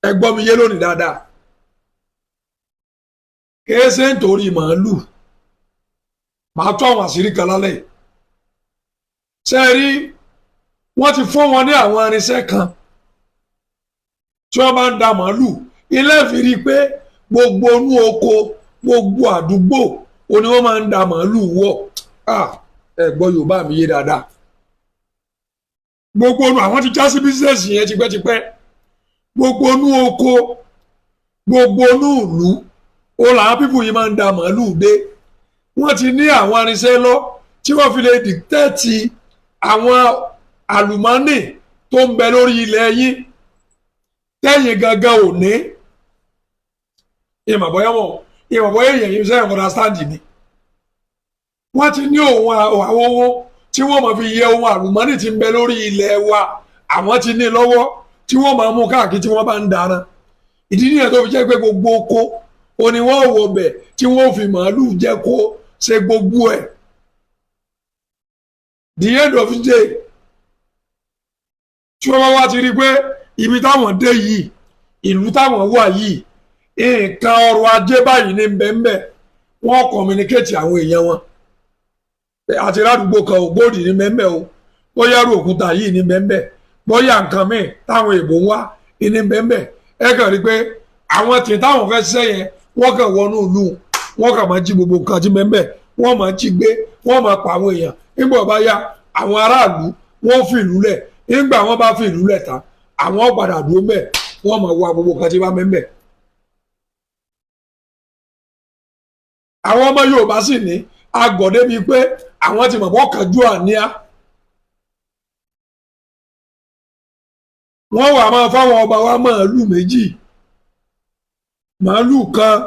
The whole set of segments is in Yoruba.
Ẹ gbọ́ mi yé lónìí dáadáa. Kìí ṣe nítorí màálù. Màá tó àwọn àṣírí kan lálẹ́ yìí. Ṣé ẹ rí, wọ́n ti fún wọn ní àwọn irinṣẹ́ kan tí wọ́n bá ń da màálù. Ilé fi rí i pé gbogbo inú oko, gbogbo àdúgbò ó ní wọ́n máa ń da màálù wọ̀. Ẹ gbọ́ Yorùbá mi yé dáadáa. Gbogbo inú àwọn ti já sí business yẹn tipẹ́tipẹ́. Gbogbo inú oko, gbogbo inú ìlú ó làwọn people yìí máa ń da màálù dé. Wọ́n ti ní àwọn irinṣẹ́ lọ tí wọ́n fi lè detect àwọn àlùmọ́nì tó ń bẹ lórí ilẹ̀ yín tẹ́yìn gangan ò ní. Ìmọ̀ bọ́yá mọ̀, ìmọ̀ bọ́yá èèyàn yìí sẹ́yìn understand mi. Wọ́n ti ní òun àwọn owó tí wọ́n máa fi yẹ ohun àlùmọ́nì tí ń bẹ lórí ilẹ̀ wa. Àwọn ti ní lọ́wọ́ tí wọ́n máa mú káàkiri tí wọ́n bá ń dáná. Ìdí nìyẹn tó fi jẹ́ pé gbogbo oko òní wọ́n wọ bẹ̀ tí wọ́n fi màálù jẹ́ kó ṣe gbogbo ẹ̀. The end of the day, tí wọ́n bá wá ti rí i pé ibi táwọn dé yìí, ìlú táwọn wà yìí, nǹkan ọrọ̀ ajé báyìí ní bẹ́ẹ̀nbẹ́ẹ̀, wọ́n communicate àwọn èèyàn wọn. Àti ládùúgbò kan ò, gold ní bẹ́ẹ̀nbẹ́ẹ̀ o, bóyá ẹrù òkúta yìí ní bẹ́ẹ̀nbẹ́ẹ̀, bóyá nǹkan míì táwọn èèbò ń wá ní bẹ́ẹ̀nbẹ́ẹ̀. Ẹ kàn rí i pé àwọn tí táwọn fẹ́ ṣiṣẹ́ yẹn, wọ́n kàn wọnú ìlú, wọ́n kàn máa jí gbogbo nǹkan tí bẹ́ẹ̀nbẹ́ẹ̀, wọ́n máa jí gbé, wọ́n máa pa àwọn èèyàn. Nígbà bá yá, àwọn aráàlú wọ́n fi ìlú lẹ̀. Nígbà wọ́n bá fi ìlú lẹ̀ tán, àwọn padà dúró mẹ́, wọ́n máa wá gbogbo nǹkan tí bá mẹ́mẹ́. Àwọn ọmọ Yorùbá sì ní agọ̀ débi pé àwọn ti mọ̀ bọ́ kánjú àníyá. Wọ́n wà máa fáwọn ọba wa màálù méjì, màálù kan,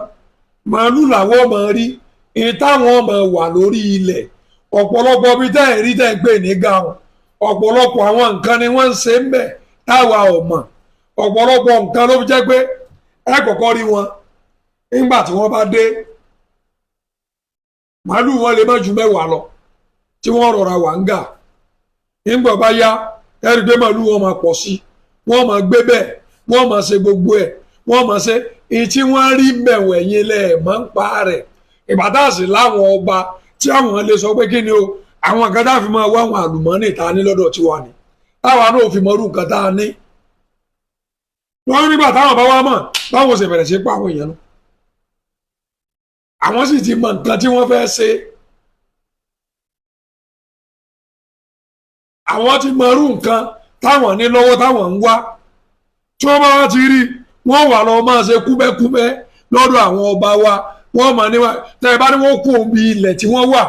màálù làwọn máa rí ní táwọn máa wà lórí ilẹ̀. Ọ̀pọ̀lọpọ̀ bíi tẹ́ ẹ̀ rí tẹ́ ẹ̀ gbé ní gàùn, ọ̀pọ̀lọpọ̀ àwọn nǹkan ni wọ́n ń ṣe ń bẹ̀ táwa ò mọ̀. Ọ̀pọ̀lọpọ̀ nǹkan ló fi jẹ́ pé ẹ kọ́kọ́ rí wọn nígbà tí wọ́n bá dé, màálù wọn lè má ju 10 lọ tí wọ́n rọra wà ń gà. Nígbà bá yá, ẹ rí i pé màálù wọn máa pọ̀ sí, wọ́n máa gbé bẹ́ẹ̀, wọ́n máa ṣe gbogbo ẹ̀, wọ́n máa ṣe èyí tí wọ́n rí bẹ̀wẹ̀ yín lẹ̀ mọ́ ń pa rẹ̀. Ìbátàsí láwọn ọba tí àwọn lè sọ pé kí ni o, àwọn nǹkan tá a fi máa wá àwọn àlùmọ́ọ́nì tá a ní lọ́dọ̀ tiwa ni, táwa náà fi mọ́rú nǹkan tá a ní. Wọ́n nígbà táwọn bá wá mọ̀ báwọn ṣe bẹ̀rẹ̀ sí pa àwọn èèyàn nù. Àwọn sì ti mọ nǹkan tí wọ́n fẹ́ ṣe. Àwọn ti mọrú nǹkan táwọn ní lọ́wọ́ táwọn ń wá. Tí wọ́n bá wá ti rí, wọ́n wà lọ máa ṣe kúbẹ́kúbẹ́ lọ́dọ̀ àwọn ọba wa. Wọ́n mọ̀ níwá tẹ́ ẹ bá ní wọ́n kú òbí ilẹ̀ tí wọ́n wà,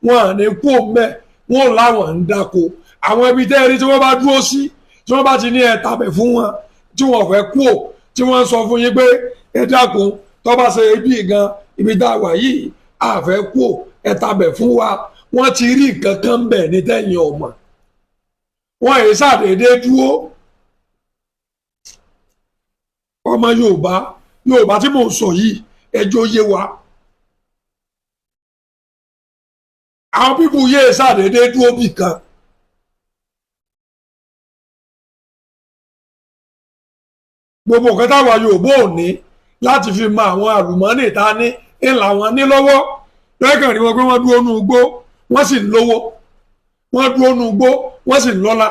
wọ́n à ní kú òun bẹ́ẹ̀, wọ́n láwọn ń dáko. Àwọn ibi tẹ́ ẹ rí tí wọ́n bá dúró sí, tí wọ́n bá ti ní ẹ tàbẹ̀ fún wọn, tí wọ́n fẹ́ kú ò, tí wọ́n sọ fún yín pé ẹ dákun, tó bá ṣe ibi gan, ibi tá a wà yìí, a fẹ́ kú ò, ẹ tàbẹ̀ fún wa. Wọ́n ti rí nǹkan kan bẹ̀ ní tẹ̀yìn ọ̀mọ̀. Wọ́n èyí ṣàdédé dúró. Ọmọ Yorùbá, Yorùbá tí mò ń sọ yìí, ẹjọ́ yé wa. Àwọn pípù yé ṣàdédé dúró bì kan. Gbogbo nǹkan táwa Yorùbá ò ní láti fi mọ àwọn àlùmọ́nì tá a ní ńlá wọn ní lọ́wọ́. Lẹ́kàn rí wọn pé wọ́n dúró nú igbó, wọ́n sì ń lówó. Wọ́n dúró nú igbó, wọ́n sì ń lọ́lá.